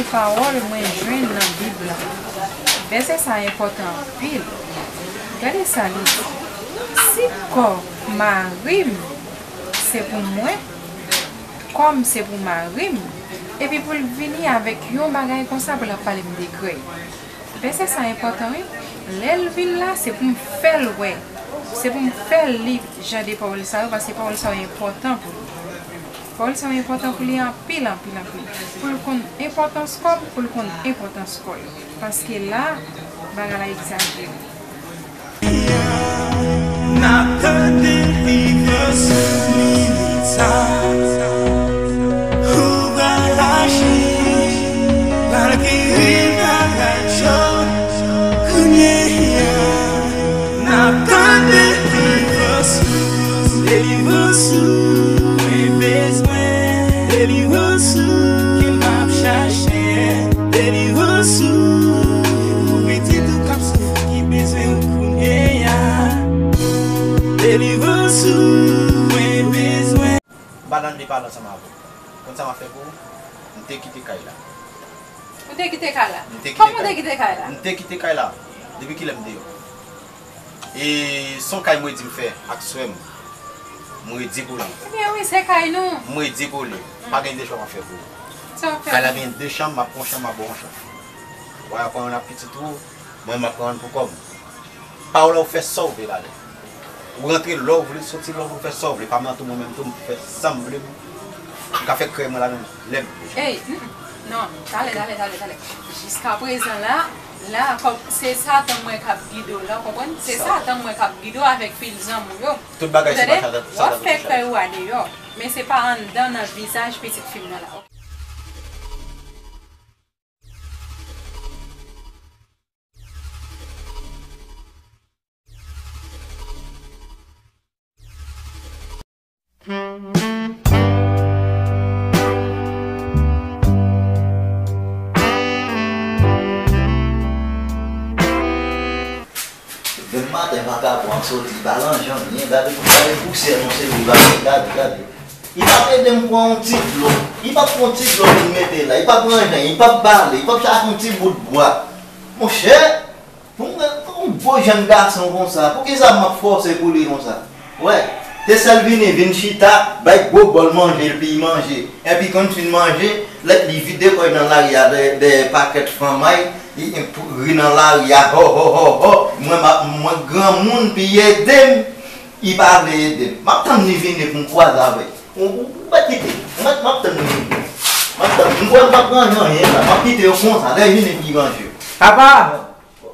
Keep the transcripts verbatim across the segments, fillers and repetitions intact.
Pawòl mwen jwenn nan Bib la. Vèsè sa a enpòtan anpil. Gade sa li di, "Si kò mari m se pou mwen, kò m se pou mari m," epi pou l vini avèk yon bagay konsa pou l ap pale m de grèy. Vèsè sa a enpòtan, wi. Lè l vin la, se pou m fè l wè. Se pou m fè l li jan de pawòl sa yo, paske pawòl sa yo enpòtan pou li. Pawòl sa yo enpòtan pou li anpil, anpil, anpil. Pou l konn enpòtans kò m, pou l konn enpòtans kò l. Paske la, bagay la egzajere. N ap tande delivrans sou minit sa. Ou pral mache, pral geri bagay yo. Kounye a, n ap tande delivrans ou, delivrans ou mwen bezwen, delivrans ou ke m ap chache, delivrans ou pou pitit ou k ap soufri ki bezwen ou kounye a, delivrans ou mwen bezwen. M pa nan de pale ansanm avè w. Konn sa m ap fè pou ou? M te kite kay la. Ou te kite kay la? M te kite Kòman ou te kay kite kay la? M te kite kay la. Depi kilè m deyò? E se yon kay m redi m fè ak swè m. M redi pou li. Ebyen wi, se kay nou. M redi pou li. Pa gen de chwa m ap fè pou ou. Sa w ap fè? Kay la gen de chanm, m ap pran yon chanm, m ap ba w yon chanm. W a pran youn ak pitit ou, mwen m ap pran youn pou kò m. Pawòl la, ou fè sa w vle ladan l. Ou rantre lè w vle, soti lè w vle, ou fè sa w vle. Pa m nan tou, mwen menm tou, m fè sa m vle. M ka fè krèy mwen ladan lè m vle. Ey, mm, mm. Non, talè, talè, talè, talè. Jiskaprezan la, la, kòm se Satan mwen k ap gide w la, w konprann? Se Satan mwen k ap gide w avèk pil zanmi w yo. Tout bagay se pa Satan, Satan ki fè l. W ap fè krèy ou a deyò, men se pa anndan nan vizaj pitit fi m nan la. Demen maten pa ka pran soti, pa ranje anyen, gade, gade pousyè nan seri bagay, gade, gade. Li p ap ede m pran yon ti dlo, li p ap pran yon ti dlo pou l mete la, li p ap ranje anyen, li p ap bale, li p ap chache yon ti bout bwa. Monchè, pou mwen, pou yon gwo jèn gason konsa, poukisa m ap fòse pou li konsa? Wè, te sèl vini, vin chita, bay gwo bòl manje, epi manje. Epi konn fin manje, lè li vide kò l nan lari a dèyè, dèyè pakèt fanmay, li ri nan lari a, hò, hò, hò, hò. Mwen, m ap, mwen granmoun, pi ede m, li pa vle ede m. M ap tann li vini pou m kwaze avè l. Ou, ou, ou mèt kite. Ou mèt, m ap tann li vini. M ap tann. M kwè m p ap ranje anyen la. M ap kite yo konsa. Lè l vini, pou l ranje yo. Papa!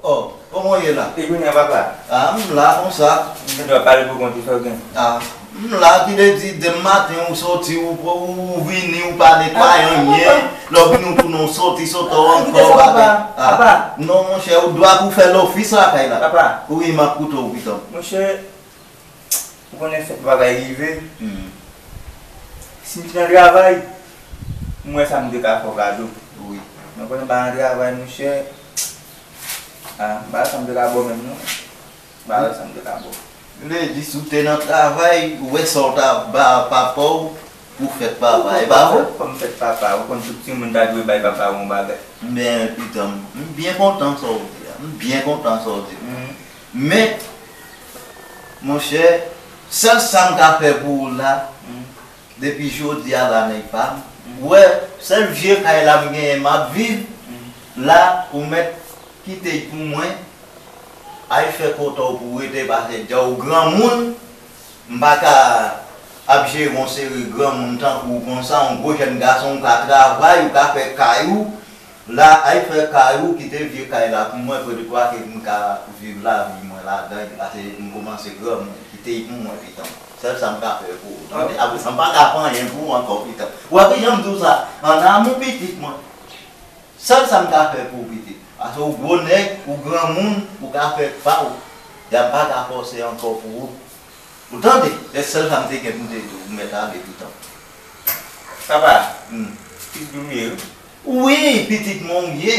Oh, kòman w ye la? E kounye a, papa? Ah, m la konsa. M te dwe pale pou kont ou, sa w gen? Ah, m la, ki vle di, demen maten ou soti, ou, ou, ou vini, ou pa netwaye anyen. Lè w vini, ou tounen, ou soti, soti ankò, papa. Ah, non, monchè, ou dwa pou fè lofis lakay la. Papa. Wi, m ap koute w, pitit. Monchè, ou konnen fèt bagay rive. Hmm. Si m te nan travay, m wè sa m te ka fè w kado. Wi. Men konnen m pa nan travay, monchè. Ah, m pa wè sa m te ka ba w menm, non. M pa wè sa m te ka ba w. Vle di, si w te nan travay, ou wè sa w ta ba papa w pou fèt papa, e pa vre? Kòm fèt papa, ou konn tout timoun ta dwe bay papa yo yon bagay. Men, pitit, m byen kontan sa w di a. M byen kontan sa w di. Mhm. Men, monchè, sèl sa m ka fè pou ou la, depi jodi a la, nèg pa m, ou wè, sèl vye kay la m genyen, m ap viv, la, ou mèt kite l pou mwen, al fè kòtò w pou w rete, paske dja ou granmoun, m pa ka ap jere yon seri granmoun tankou w konsa, yon gwo jèn gason, ou ka travay, ou ka fè kay ou, la, al fè kay ou, kite vye kay la pou mwen, poutèt ke m ka viv lavi mwen ladan, paske m kòmanse granmoun, kite l pou mwen, pitit. Sèl sa m ka fè pou ou, tande? Apre sa, m pa ka fè anyen pou ou ankò, pitit. Ou wè kijan m di w sa? An amou, pitit mwen. Sèl sa m ka fè pou ou, pitit. Paske ou gwo nèg, ou granmoun, ou ka fè pa w. Ya m pa ka fòse ankò pou ou. Ou tande? Se sèl sa m te gen pou m te di w, ou mèt ale, pitit. Papa, hmm, pitit ou m ye, wi. Wi, pitit mwen ou ye.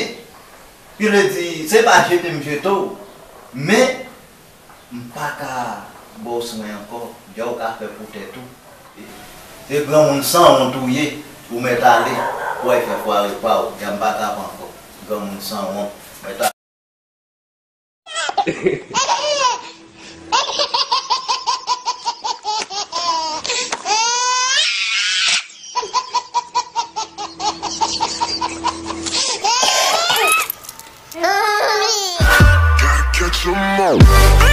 Ki vle di, se pa jete m jete w. Men, m pa ka ba w swen ankò. Dja ou ka fè pou tèt ou. Se granmoun sanwont ou ye, ou mèt ale. Wè fè fware pa w, gade m pa tap ankò. Granmoun sanwont. Mwen ta Gotta catch 'em all.